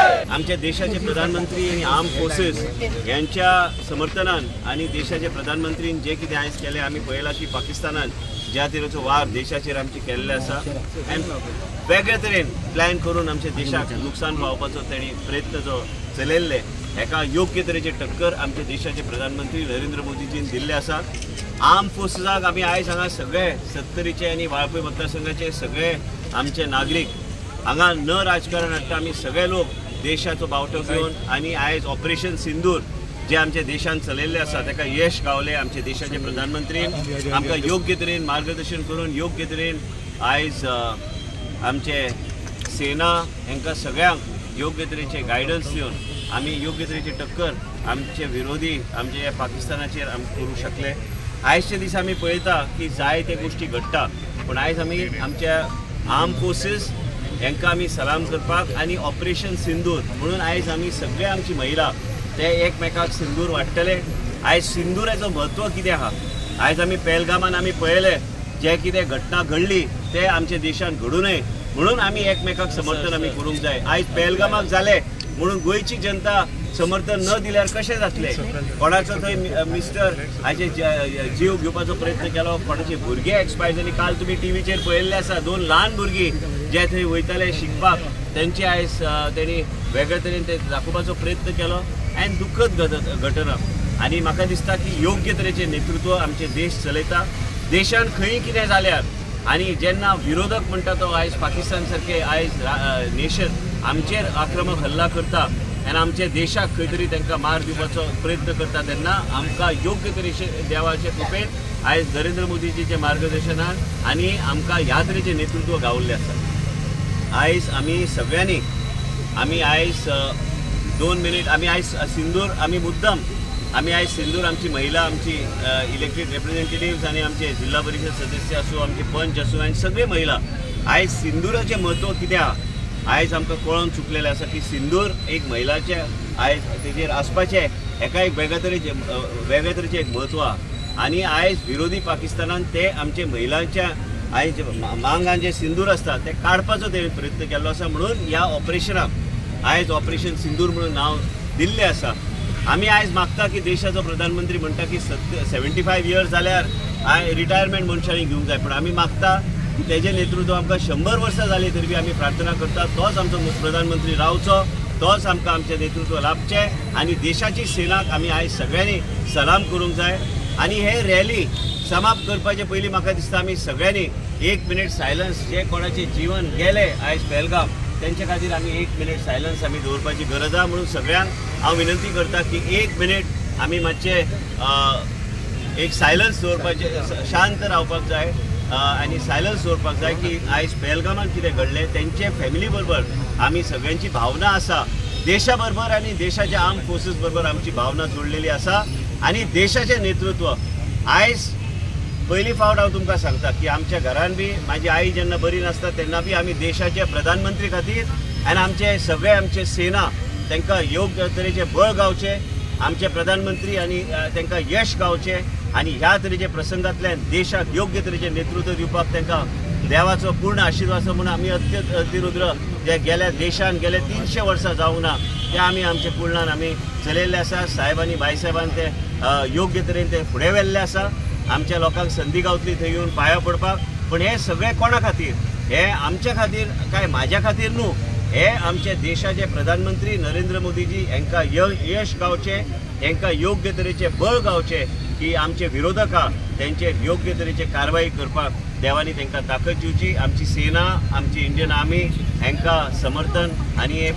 आमच्या देशाचे प्रधानमंत्री आनी आर्म फोर्सेस यांच्या समर्थनान आनी देशाचे प्रधानमंत्रीन जे कितें आयज केलें आमी पळयलां की पाकिस्तानान ज्या तरेचो वार देशाचेर आमचे केल्ले आसा आनी वेगळे तरेन प्लॅन करून आमच्या देशाक लुकसाण पावोवपाचो तेणी प्रयत्न जो चलयल्ले हेका योग्य तरेचे टक्कर आमच्या देशाचे प्रधानमंत्री नरेंद्र मोदीजीन दिल्ले आसा। आर्म फोर्सेसाक आमी आयज हांगा सगळे सत्तरीचे आनी वाळपय मतदारसंघाचे सगळे आमचे नागरीक हांगा न राजकारण हाडटा आमी सगळे लोक देशाचो बावटो घेवन आनी आयज ऑपरेशन सिंदूर जे आमच्या देशान चलयल्ले आसा ताका यश गावले। आमच्या देशाचे प्रधानमंत्रीन आमकां योग्य तरेन मार्गदर्शन करून योग्य तरेन आयज आमचे सेना हांकां सगळ्यांक योग्य तरेचे गायडन्स दिवन आमी योग्य तरेची टक्कर आमचे विरोधी आमचे पाकिस्तानाचेर आमी करूं शकले। आयजच्या दिसा आमी पळयता की जायते गोश्टी घडटा पूण आयज आमी आमच्या आर्म फोर्सीस हांकां आमी सलाम करपाक आनी ऑपरेशन सिंदूर म्हणून आयज आमी सगळे आमची महिला ते एकमेकाक सिंदूर वाडटले। आयज सिंदुराचो म्हत्व कितें आहा, आयज आमी पेलगामान आमी पळयलें जे कितें घटना घडली ते आमच्या देशान घडूं नये म्हणून आमी एकमेकाक समर्थन आमी करूंक जाय। आयज पेलगामाक जालें म्हणून गोंयची जनता समर्थन न दिल्यार कशें जातलें? कोणाचो थंय मिस्टर हाजे जीव घेवपाचो प्रयत्न केलो, कोणाचे भुरगे एक्सपायर जाली। काल तुमी टीव्हीचेर पळयल्ले आसा दोन ल्हान भुरगीं जे थंय वयताले शिकपाक तेंचे आयज तेणी वेगळे तरेन ते दाखोवपाचो प्रयत्न केलो आनी दुखद घटना। आनी म्हाका दिसता की योग्य तरेचें नेतृत्व आमचे देश चलयता। देशान खंय कितें जाल्यार आनी जेन्ना विरोधक म्हणटा तो आयज पाकिस्तान सारके आयज नेशन आमचेर आक्रमक हल्ला करता आनी आमच्या देशाक खंय तरी तांकां मार दिवपाचो प्रयत्न करता तेन्ना आमकां योग्य तरेचे देवाचे कृपेन आयज नरेंद्र मोदीजीच्या मार्गदर्शनान आनी आमकां ह्या तरेचें नेतृत्व गावल्लें आसा। आयज आमी सगळ्यांनी आमी आयज 2 मिनीट आमी आयज सिंदूर आमी मुद्दम आमी आयज सिंदूर आमची महिला आमची इलेक्टेड रिप्रेझेंटेटिव्स आनी आमचे जिल्हा परिशद सदस्य आसूं आमचे पंच आसूं आनी सगळे महिला आयज सिंदुराचें म्हत्व कितें आहा आयज आमकां कळोन चुकलेलें आसा की सिंदूर एक महिलाचें आयज तेजेर आसपाचें हेका एक वेगळे तरेचें एक म्हत्व आहा। आनी आयज विरोधी पाकिस्तानान ते आमचे महिलांच्या आयज मांगान जे सिंदूर आसता ते काडपाचो तेणी प्रयत्न केल्लो आसा म्हणून ह्या ऑपरेशनाक आयज ऑपरेशन सिंदूर म्हणून नांव दिल्लें आसा। आमी आयज मागता की देशाचो प्रधानमंत्री म्हणटा की 75 इयर्स जाल्यार रिटायरमेंट मनशांनी घेवंक जाय, पूण आमी मागता की तेजें नेतृत्व आमकां 100 वर्सां जालीं तरी बी आमी प्रार्थना करता तोच आमचो प्रधानमंत्री रावचो, तोच आमकां आमचें नेतृत्व लाभचें आनी देशाची सेनाक आमी आयज सगळ्यांनी सलाम करूंक जाय। आनी हे रॅली समाप्त करपाचे पयलीं म्हाका दिसता आमी सगळ्यांनी 1 मिनीट सायलन्स जे कोणाचें जीवन गेलें आयज पेलगाम तेंचे खातीर आमी 1 मिनीट सायलन्स आमी दवरपाची गरज आहा। म्हणून सगळ्यांक हांव विनंती करता की 1 मिनीट आमी मातशें एक सायलन्स दवरपाचें, शांत रावपाक जाय आनी सायलन्स दवरपाक जाय की आयज पेलगामान कितें घडलें तेंचे फॅमिली बरोबर आमी सगळ्यांची भावना आसा, देशा बरोबर आनी देशाच्या आर्म फोर्सीस बरोबर आमची भावना जोडलेली आसा आनी देशाचें नेतृत्व आयज पयली फावट हांव तुमकां सांगता की आमच्या घरान बी म्हाजी आई जेन्ना बरी नासता तेन्ना बी आमी देशाचे प्रधानमंत्री खातीर आनी आमचे सगळे आमचे सेना तांकां योग्य तरेचें बळ गावचें, आमचे प्रधानमंत्री आनी तांकां यश गावचें आनी ह्या तरेच्या प्रसंगांतल्यान देशाक योग्य तरेचें नेतृत्व दिवपाक तांकां देवाचो पूर्ण आशिर्वाद आसा म्हणून आमी अतिरुद्र जे गेल्या देशान गेले 300 वर्सां जावंक ना ते आमी आमच्या कुळान आमी चलयल्ले आसा। साहेबांनी बायसाहेबान ते योग्य तरेन ते फुडें व्हेल्ले आसा। आमच्या लोकांक संदी गावतली थंय येवन पांयां पडपाक, पूण हें सगळें कोणा खातीर, हें आमच्या खातीर काय म्हाज्या खातीर न्हू, हे आमचे देशाचे प्रधानमंत्री नरेंद्र मोदीजी हांकां यश गावचें, हांकां योग्य तरेचें बळ गावचें की आमचे विरोधक आहा तेंचेर योग्य तरेचे कारवाई करपाक देवानी तांकां ताकद दिवची। आमची सेना आमची इंडियन आर्मी हांकां समर्थन आनी हे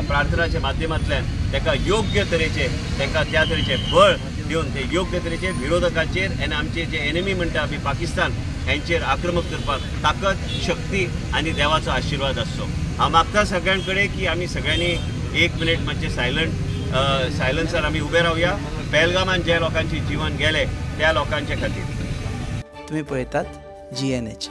प्रार्थनाच्या माध्यमांतल्यान तांकां योग्य तरेचे तांकां त्या तरेचें बळ दिवन ते योग्य तरेचे विरोधकांचेर आनी आमचे जे एनिमी म्हणटा आमी पाकिस्तान हांचेर आक्रमक करपाक ताकद शक्ती आनी देवाचो आशिर्वाद आसचो। हांव मागता सगळ्यां कडेन की आमी सगळ्यांनी 1 मिनीट मातशें सायलन्सार आमी उबे रावया पेलगामान जे लोकांचे जीवन गेले त्या लोकांचे खातीर। तुम्ही पळयतात GNH।